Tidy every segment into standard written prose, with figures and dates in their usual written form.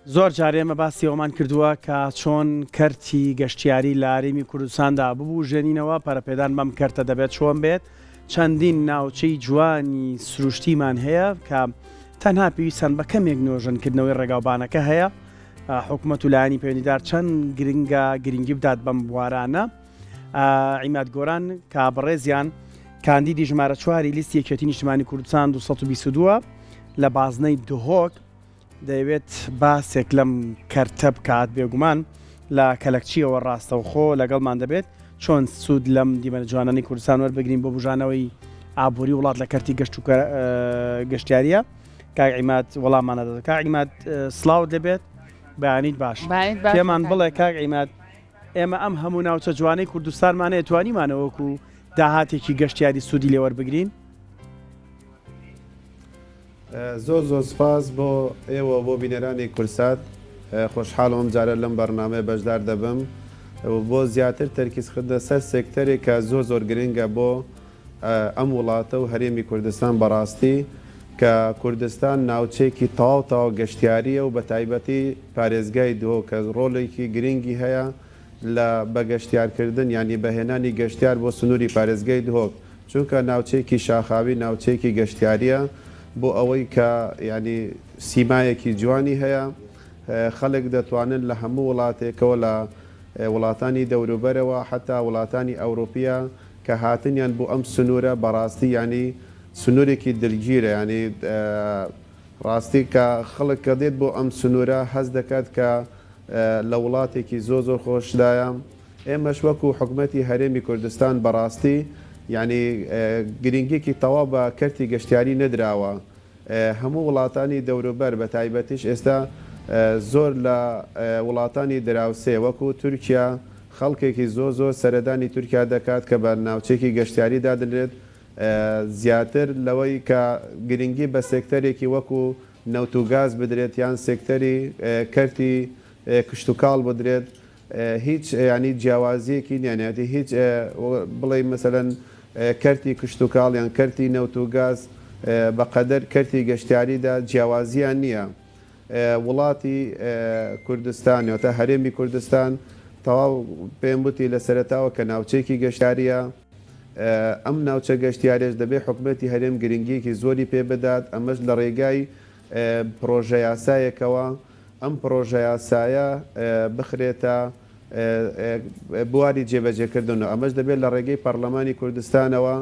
زۆر جار ئێمە باسی ئەوەمان کردووە کە چۆن کەرتی گەشتیاری لە هەرێمی کوردستاندا ببوژێنینەوە، پەرەپێدان بەم کەرتە دەبێت چۆن بێت، چەندین ناوچەی جوانی سروشتیمان هەیە کە تەنها پێویستیان بە کەمێک نۆژەنکردنەوەی ڕێگاوبانەکە هەیە، حکومەت و لایەنی پەیوەندیدار چەند گرنگە گرنگی بدات بەم بوارانە. عیماد گۆران کە بەڕێزیان کاندیدی ژمارە چواری لیستی یەکێتی نیشتمانی کوردستان 222 لە بازنەی دهۆک دەیەوێت باسێک لەم کەرتە بکات، بێگومان لە کەلەکچییەوە ڕاستەوخۆ لەگەڵمان دەبێت، چۆن سوود لەم دیمەنە جوانانەی کوردستان وەربگرین بۆ بوژانەوەی ئابووری وڵات لە کەرتی گەشت و گەشتیارییە؟ کاک عیماد وەڵاممان دەدات. کاک عیماد سڵاوت لێبێت، بەیانیت باش. پێمان بڵێ کاک عیماد، ئێمە ئەم هەموو ناوچە جوانەی کوردستانمان هەیە، توانیمانە وەکو داهاتێکی گەشتیاری سوودی لێ وەربگرین؟ زۆر زۆر سوپاس بۆ ئێوە و بۆ بینەرانی کوردسات، خۆشحاڵم ئەم جارە لەم بەڕنامەیە بەشدار دەبم و بۆ زیاتر تەرکیز کردنە سەر سێکتەرێک کە زۆر زۆر گرنگە بۆ ئەم وڵاتە و هەرێمی کوردستان بەڕاستی کە کوردستان ناوچەیەکی تەواو تەواو گەشتیارییە و بەتایبەتی پارێزگای دهۆک کە ڕۆڵێکی گرنگی هەیە لە بە گەشتیارکردن یانی بە هێنانی گەشتیار بۆ سنووری پارێزگای دهۆک چونکە ناوچەیەکی شاخاوی ناوچەیەکی گەشتیارییە بۆ ئەوەی کە یانی سیمایەکی جوانی هەیە خەلک دەتوانن لە هەموو وڵاتێکەوە لە وڵاتانی دەوروبەرەوە حەتا وڵاتانی ئەوروپیە کە هاتنیان بۆ ئەم سنوورە بەڕاستی یانی سنوورێکی دلگیرە یانی ڕاستی کە خەڵک کە دێت بۆ ئەم سنوورە هەست دەکات کە لە وڵاتێکی زۆر زۆر خۆشدایە. ئێمەش وەکو حکومەتی هەرێمی کوردستان بەڕاستی یانی گرنگیەکی تەواو بە کەرتی گەشتیاری نەدراوە. هەموو وڵاتانی دەوروبەر بە تایبەتیش ئێستا زۆر لە وڵاتانی دراوسێ وەکو تورکیا خەڵکێکی زۆر زۆر سەردانی تورکیا دەکات کە بە ناوچەیەکی گەشتیاری دادەنرێت زیاتر لەوەی کە گرنگی بە سێکتەرێکی وەکو نەوت و گاز بدرێت یان سێکتەری کەرتی کشتوکاڵ بدرێت هیچ یانی جیاوازیەکی نیە یانی هیچ بڵێی مەسەلەن کەرتی کشتوکاڵ یان کەرتی نەوت و گاز بەقەدەر کەرتی گەشتیاریدا جیاوازیان نیە وڵاتی کوردستان واتە هەرێمی کوردستان تەواو پێم وتی لە سەرەتاوە کە ناوچەیەکی گەشتیاریە ئەم ناوچە گەشتیاریەش دەبێت حکومەتی هەرێم گرنگیەکی زۆری پێ بدات، ئەمەش لە ڕێگای پڕۆژە یاسایەکەوە، ئەم پڕۆژە یاسایە بخرێتە بواری جێبەجێکردنەوە، ئەمەش دەبێت لە ڕێگەی پەڕلەمانی کوردستانەوە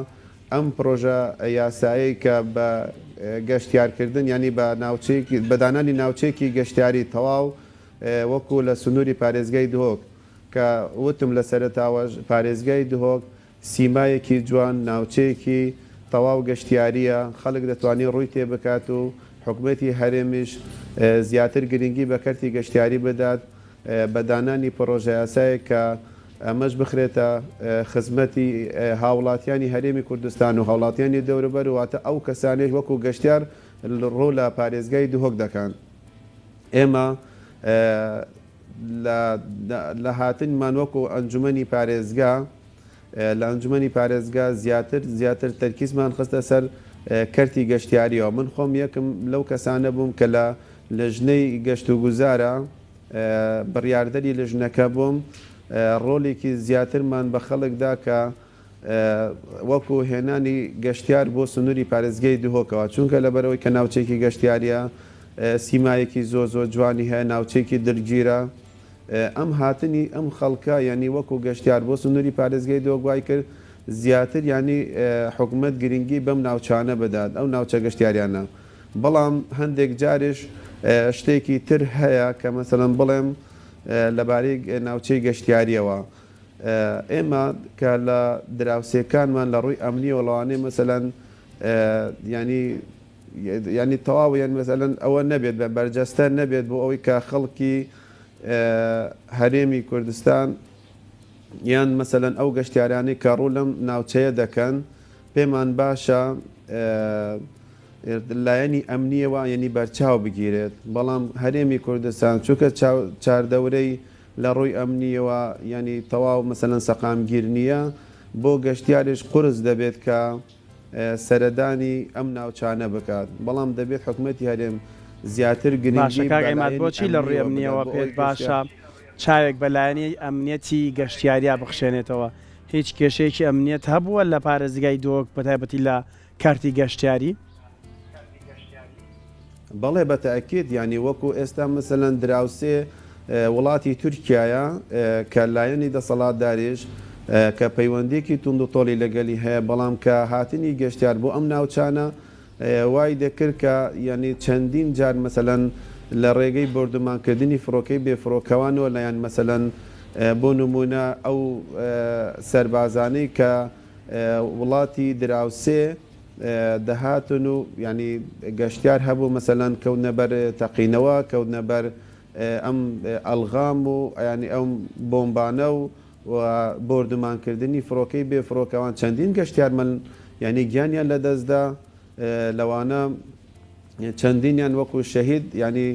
ئەم پڕۆژە یاسایەی کە بە گەشتیارکردن یانی بە ناوچەیەکی بە دانانی ناوچەیەکی گەشتیاری تەواو وەکو لە سنووری پارێزگای دهۆک کە وتم لە سەرەتاوەش پارێزگای دهۆک سیمایەکی جوان، ناوچەیەکی تەواو گەشتیارییە، خەڵک دەتوانێت ڕووی تێ بکات و حکومەتی هەرێمیش زیاتر گرنگی بە کەرتی گەشتیاری بدات بە دانانی پڕۆژەیاسایەک کە ئەمەش بخرێتە خزمەتی هاوڵاتیانی هەرێمی کوردستان و هاوڵاتیانی دەوروبەر واتە ئەو کەسانەیش وەکو گەشتیار ڕوو لە پارێزگای دهۆک دەکەن. ئێمە لە هاتنمان وەکو ئەنجومەنی پارێزگا لە ئەنجومەنی پارێزگا زیاتر زیاتر تەرکیزمان خستە سەر کەرتی گەشتیاریەوە من خۆم یەکم لەو کەسانە بووم کە لە لژنەی گەشت و گوزارە بڕیاردەری لژنەکە بووم ڕۆلێکی زیاترمان بە خەڵک دا کە وەکو هێنانی گەشتیار بۆ سنووری پارێزگەی دهۆکەوە، چونکە لەبەرئەوەی کە ناوچەیەکی گەشتیارییە، سیمایەکی زۆر زۆر جوانی هەیە، ناوچەیەکی دڵگیرە، ئەم هاتنی ئەم خەڵکە یانی وەکو گەشتیار بۆ سنووری پارێزگەی دهۆک وای کرد زیاتر یانی حکومەت گرنگی بەم ناوچانە بدات، ئەو ناوچە گەشتیاریانە. بەڵام هەندێک جاریش شتێکی تر هەیە کە مەسەلەن بڵێم لەبارەی ناوچەی گەشتیارییەوە، ئێمە کە لە دراوسێکانمان لە ڕووی ئەمنیەوە لەوانەیە مەسەلەن یانی یانی تەواو یان مەسەلەن ئەوە نەبێت بە بەرجەستە نەبێت بۆ ئەوەی کە خەڵکی هەرێمی کوردستان یان مەسەلەن ئەو گەشتیارانەی کە ڕوو لەم ناوچەیە دەکەن پێمان باشە لایەنی ئەمنیەوە یعنی بەرچاو بگیرێت بەڵام هەرێمی کوردستان چونکە چاردەورەی لە ڕووی ئەمنییەوە یانی تەواو مەسەلەن سەقامگیر نییە، بۆ گەشتیاریش قورس دەبێت کە سەردانی ئەم ناوچانە بکات، بەڵام دەبێت حکومەتی هەرێم زیاتر باشە گرنگی کاک بە عیماد لایەنی بۆچی لە ڕووی ئەمنیەوە بدات ئەمنیەوە بۆ پێت ئەوەی گەشتیار باشە چاوێک بە لایەنی ئەمنیەتی گەشتیاریا بخشێنێتەوە؟ هیچ کێشەیەکی ئەمنیەت هەبووە لە پارێزگای دهۆک بەتایبەتی لە کارتی گەشتیاری؟ بەڵێ بە تەئکید یانی وەکو ئێستا مەسەلەن دراوسێ وڵاتی تورکیایە کە لایەنی دەسەڵاتداریش کە پەیوەندیەکی توندوتۆڵی لەگەلی هەیە بەڵام کە هاتنی گەشتیار بۆ ئەم ناوچانە وای دەکرد کە یانی چەندین جار مەسەلەن لە ڕێگەی بۆردومانکردنی فڕۆکەی بێ فڕۆکەوانەوە لە یان مەسەلەن بۆ نموونە ئەو سەربازانەی کە وڵاتی دراوسێ دەهاتن و یانی گەشتیار هەبوو مەسەلەن کەوتنە بەر تەقینەوە کەوتنە بەر ئەم ئەلغام و یانی ئەم بۆمبانە و و بۆردومانکردنی فڕۆکەی بێ فڕۆکەوان چەندین گەشتیارمەن یانی گیانیان لەدەستدا لەوانە چەندینیان وەکو شەهید یانی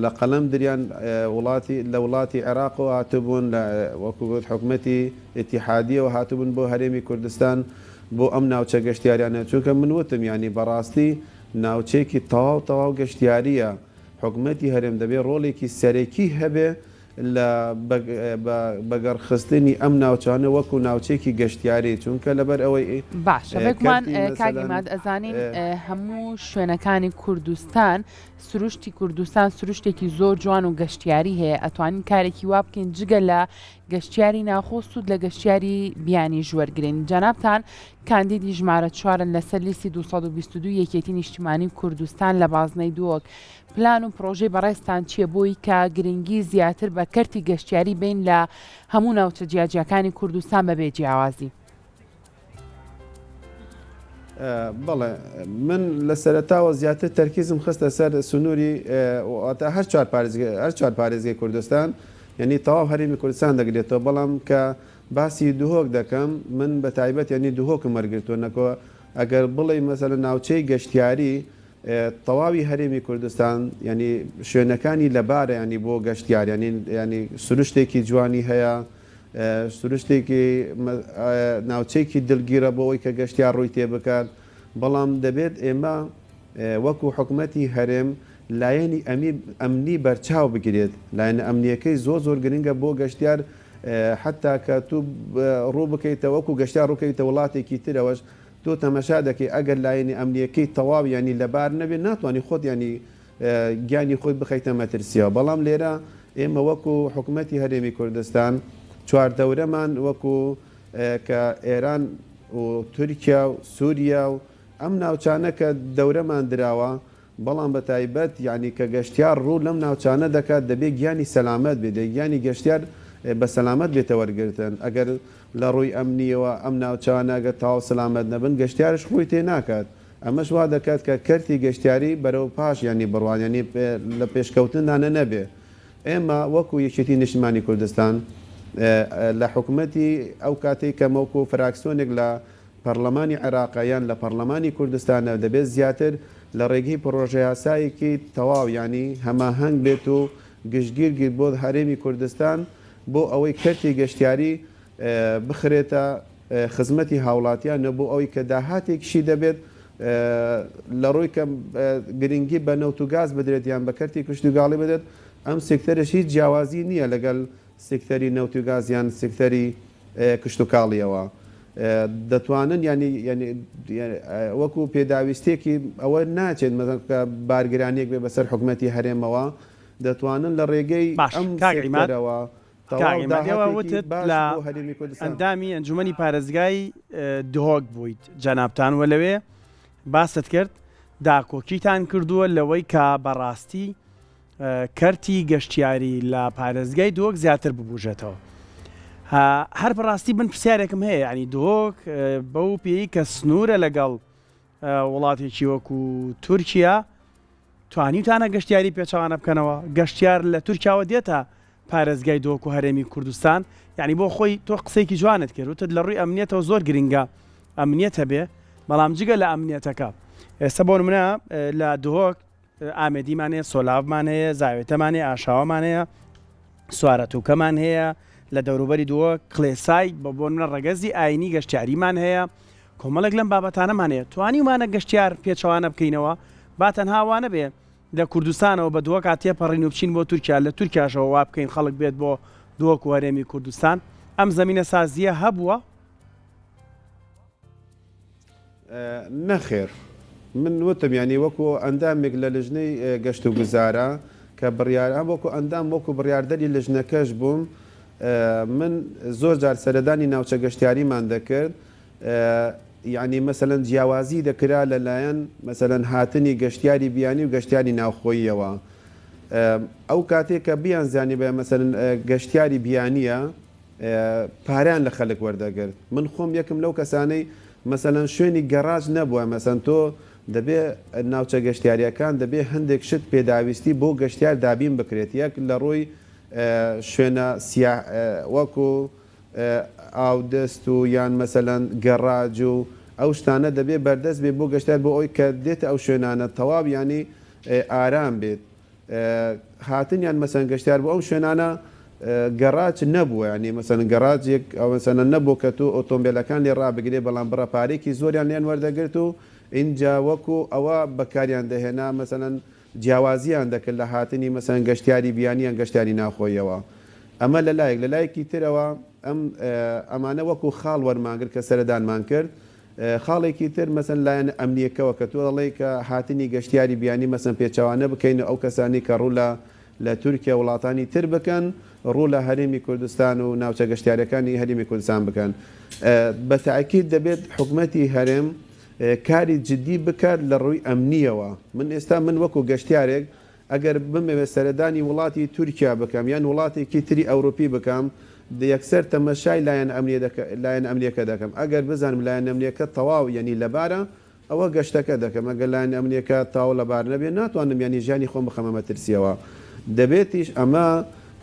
لە قەلەم دریان وڵاتی لە وڵاتی عێراقەوە هاتبوون لە وەکو گوت حکومەتی ئیتیحادیەوە هاتبوون بۆ هەرێمی کوردستان بۆ ئەم ناوچە گەشتیاریانە چونکە من وتم یانی بەڕاستی ناوچەیەکی تەواو تەواو گەشتیاریە حکومەتی هەرێم دەبێ ڕۆڵێکی سەرەکی هەبێ لە بەگەڕخستنی ئەم ناوچانە وەکو ناوچەیەکی گەشتیاری چونکە لەبەر ئەوەی باشە بێگومان کەرتی کاک مەسەلەن عیماد ئەزانین هەموو شوێنەکانی کوردستان سروشتی کوردستان سروشتێکی زۆر جوان و گەشتیاری هەیە ئەتوانین کارێکی وا بکەین جگە لە گەشتیاری ناوخۆ سوود لە گەشتیاری بیانیش وەرگرین جەنابتان کاندیدی ژمارە چوارن لەسەر لیستی 222 یەکێتی نیشتیمانی کوردستان لە بازنەی دهۆک پلان و پڕۆژەی بەڕێزتان چیە بۆی کە گرنگی زیاتر بە کەرتی گەشتیاری بەین لە هەموو ناوچە جیاجیاکانی کوردستان بەبێ جیاوازی؟ بەڵێ من لە سەرەتاوە زیاتر تەرکیزم خستە سەر سنووری واتە هەر چوار پارێزگە هەر چوار پارێزگەی کوردستان یعنی تەواو هەرێمی کوردستان دەگرێتەوە بەڵام کە باسی دهۆک دەکەم من بە تایبەت یعنی دهۆکم وەرگرتووە نەکۆ ئەگەر بڵێ مەسەلەن ناوچەی گەشتیاری تەواوی هەرێمی کوردستان یانی شوێنەکانی لەبارە یانی بۆ گەشتیار یانی یانی سروشتێکی جوانی هەیە سروشتێکی ناوچەیەکی دلگیرە بۆ ئەوەی کە گەشتیار ڕووی تێ بکات بەڵام دەبێت ئێمە وەکو حکومەتی هەرێم لایەنی ئەمی ئەمنی بەرچاو بگرێت لایەنە ئەمنیەکەی زۆر زۆر گرنگە بۆ گەشتیار حتا کە تو ڕوو بکەیتە وەکو گەشتیار ڕووکەیتە وڵاتێکی ترەوەش تۆ تەمەشا دەکەی ئەگەر لایەنی ئەمنیەکەی تەواو یانی لەبار نەبێت ناتوانی خۆت یانی گیانی خۆی بخەیتە مەترسیەوە بەڵام لێرە ئێمە وەکو حکومەتی هەرێمی کوردستان چواردەورەمان وەکو کە ئێران و تورکیا و سوریا و ئەم ناوچانە کە دەورەمان دراوە بەڵام بە تایبەت یانی کە گەشتیار ڕوو لەم ناوچانە دەکات دەبێ گیانی سەلامەت بێت، دەبێ گیانی گەشتیار بە سەلامەت بێتە وەرگرتن، ئەگەر لە ڕووی ئەمنییەوە ئەم ناوچانە گەر تەواو سەلامەت نەبن گەشتیارش ڕووی تێ ناکات، ئەمەش وا دەکات کە کەرتی گەشتیاری بەرەو پاش یانی بڕوات یانی لە پێشکەوتندا نە نەبێ. ئێمە وەکو یەکێتی نیشتمانی کوردستان لە حکومەتی ئەو کاتەی کە وەکو فراکسیۆنێک لە پەڕلەمانی عێراقە یان لە پەڕلەمانی کوردستانە دەبێت زیاتر لە ڕێگهی پڕۆژەیاسایەکی تەواو یانی هەماهەنگ بێت و گشتگیر گیت بۆ هەرێمی کوردستان بۆ ئەوەی کەرتی گەشتیاری بخرێتە خزمەتی هاوڵاتیانەوە بۆ ئەوەی کە داهاتێکیشی دەبێت لە ڕووی کە گرنگی بە نەوت و گاز بدرێت یان بە کەرتی کشتوگاڵی بدرێت ئەم سێکتەرەش هیچ جیاوازی نییە لەگەل سێکتەری نەوت و گاز یان سێکتەری کشتوکاڵیەوە دەتوانن یانی یانی وەکو پێداویستیەکی ئەوە ناچێت مەسەلەن کە بارگرانیەک بێ بەسەر حکومەتی هەرێمەوە دەتوانن لە ڕێگەی باش ئەم کاک عیماد سێکتەرەوە کاک تەواو عیماد ئێوە داهاتێکی وتت باش لە بۆ هەرێمی کوردستان ئەندامی ئەنجومەنی پارێزگای دهۆک بوویت جەنابتان و لەوێ باست کرد داکۆکیتان کردووە لەوەی کە بەڕاستی کەرتی گەشتیاری لە پارێزگای دهۆک زیاتر ببوژێتەوە. هەر بەڕاستی من پرسیارێکم هەیە ینی دهۆک بەو پێی کە سنوورە لەگەڵ وڵاتێکی وەکو تورکیا توانیوتانە گەشتیاری پێچوانە بکەنەوە گەشتیار لە تورکیاوە دێتە پارێزگای دۆک و هەرێمی کوردستان یعنی بۆ خۆی تۆ قسەیەکی جوانت کرد وتت لە ڕووی ئەمنیەتەوە زۆر گرنگە ئەمنیەت هەبێ بەڵام جگە لە ئەمنیەتەکە ئێستا بۆ منە لە دهۆک ئامێدیمان هەیە، سۆلاڤمان هەیە، زاوێتەمان هەیە، ئاشاوەمان هەیە، سوارەتوکەمان هەیە، لە دەوروبەری دووە کڵێسای بە بۆ نمونە ڕەگەزی ئاینی گەشتیاریمان هەیە، کۆمەڵێک لەم بابەتانەمان هەیە، توانیومانە گەشتیار پێچەوانە بکەینەوە، با تەنها وا نەبێ. لە کوردستانەوە بە دهۆکا تێپەڕین و بچین بۆ تورکیا، لە تورکیاشەوە وا بکەین خەڵک بێت بۆ دهۆک و هەرێمی کوردستان، ئەم زەمینەسازییە هەبووە؟ نەخێر. من وتم یانی وەکو ئەندامێک لە لجنەی گەشتوگوزارە کە بڕیار هەم وەکو ئەندام وەکو بڕیاردەری لجنەکەش بووم من زۆر جار سەردانی ناوچە گەشتیاریمان دەکرد یانی مەسەلەن جیاوازی دەکرا لە لایەن مەسەلەن هاتنی گەشتیاری بیانی و گەشتیاری ناوخۆییەوە ئەو کاتێک کە بیانزانیبایە مەسەلەن گەشتیاری بیانییە پارەیان لە خەلک وەردەگرت من خۆم یەکم لەو کەسانەی مەسەلەن شوێنی گەراج نەبووە مەسەن تۆ دەبێ ناوچە گەشتیاریەکان دەبێ هەندێک شت پێداویستی بۆ گەشتیار دابین بکرێت یەک لە ڕووی شوێنە سیا وەکو ئاودەست و یان مەسەلەن گەراج و ئەو شتانە دەبێ بەردەست بێ بۆ گەشتیار بۆ ئەوی کە دێتە ئەو شوێنانە تەواو یانی ئارام بێت هاتنیان مەسەن گەشتیار بۆ ئەو شوێنانە گەراج نەبووە یانی مەسەن گەراجێک ئەو مەسەنە نەبوو کە تۆ ئۆتۆمبیلەکان لێ ڕابگرێ بەڵام بڕە پارێکی زۆریان لێن وەردەگرت و ئینجا وەکو ئەوە بەکاریان دەهێنا مەسەلەن جیاوازیان دەکرد لە هاتنی مەسەن گەشتیاری بیانی یان گەشتیاری ناوخۆیەوە ئەمە لە لایەک لە لایەکی ترەوە ئەم ئەمانە وەکو خاڵ وەرمانگرت کە سەردانمان کرد خاڵێکی تر مەسەن لایەنە ئەمنییەکەوە کە تۆ دەڵێی کە هاتنی گەشتیاری بیانی مەسەن پێچەوانە بکەین و ئەو کەسانەی کە ڕوو لە لە تورکیا و وڵاتانی تر بکەن ڕوو لە هەرێمی کوردستان و ناوچە گەشتیاریەکانی هەرێمی کوردستان بکەن بە تەئکید دەبێت حکومەتی هەرێم کاری جدی بکات لە ڕووی ئەمنییەوە من ئێستا من وەکو گەشتیارێک ئەگەر بمەوێت سەردانی وڵاتی تورکیا بکەم یان وڵاتێکی تری ئەوروپی بکەم یەکسەر تەمەشای لایەنە لایەنە ئەمنیەکە دەکەم ئەگەر بزانم لایەنە ئەمنیەکە تەواو یەنی لەبارە ئەوە گەشتەکە دەکەم ئەگەر لایەنە ئەمنیەکە تەواو لەبار نەبێت ناتوانم یەنی ژیانی خۆم بخەمە مەترسیەوە دەبێتیش ئەمە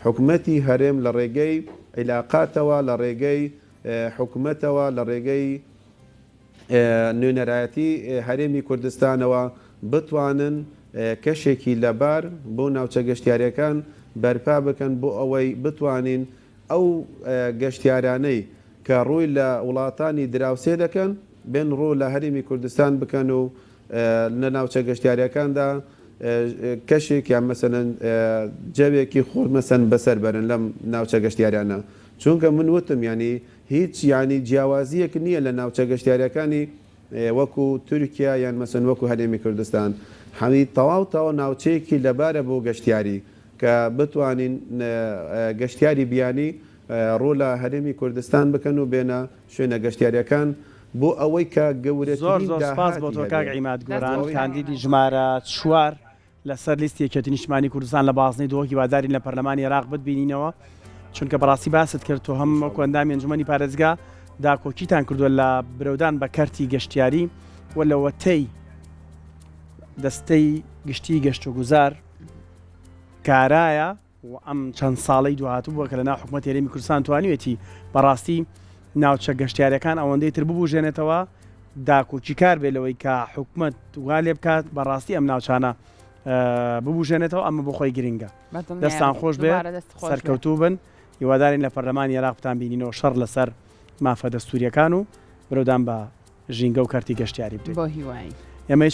حکومەتی هەرێم لە ڕێگەی عیلاقاتەوە لە ڕێگەی حکومەتەوە لە ڕێگەی نوێنەرایەتی هەرێمی کوردستانەوە بتوانن کەشێکی لەبار بۆ ناوچە گەشتیاریەکان بەرپا بکەن بۆ ئەوەی بتوانین ئەو گەشتیارانەی کە ڕووی لە وڵاتانی دراوسێ دەکەن بێن ڕوو لە هەرێمی کوردستان بکەن و لە ناوچە گەشتیاریەکاندا کەشێک یان مەسەلەن جەوێکی خۆش مەسەن بەسەر بەرن لەم ناوچە گەشتیاریانە چونکە من وتم یانی هیچ یانی جیاوازیەک نیە لە ناوچە گەشتیاریەکانی وەکو تورکیا یان مەسەن وەکو هەرێمی کوردستان حەمی تەواو تەواو ناوچەیەکی لەبارە بۆ گەشتیاری کە بتوانین گەشتیاری بیانی ڕوو لە هەرێمی کوردستان بکەن و بێنە شوێنە گەشتیاریەکان بۆ ئەوەی کە زۆر گەورەترین زۆر سپاس بۆ داهاتی تۆ کاک هەبێ عیماد دەست گۆران خۆش. کاندیدی ژمارە چوار لەسەر لیستی یەکێتی نیشتمانی کوردستان لە بازنەی دهۆک هیوادارین لە پەرلەمانی عێراق بتبینینەوە چونکە بەڕاستی باست کرد تۆ هەم وەکو ئەندامی ئەنجومەنی پارێزگا داکۆکیتان کردووە لە برەودان بە کەرتی گەشتیاری و لەوەتەی دەستەی گشتی گەشتوگوزار کارایە و ئەم چەند ساڵەی دواهاتوو بووە کە لەناو حکومەتی هەرێمی کوردستان توانیوێتی بەڕاستی ناوچە گەشتیاریەکان ئەوەندەی تر ببوژێنێتەوە داکۆکیکار بێ لەوەی کە حکومەت وا لێ بکات بەڕاستی ئەم ناوچانە ببوژێنێتەوە ئەمە بۆ خۆی گرنگە دەستان خۆش بێ سەرکەوتوو بن هیوادارین لە پەرلەمانی عێراق بتان بینینەوە شەڕ لەسەر مافە دەستوریەکان و برەودان بە ژینگە و کەرتی گەشتیاری بدەین. بۆ هیوای. ئێمە هیچ.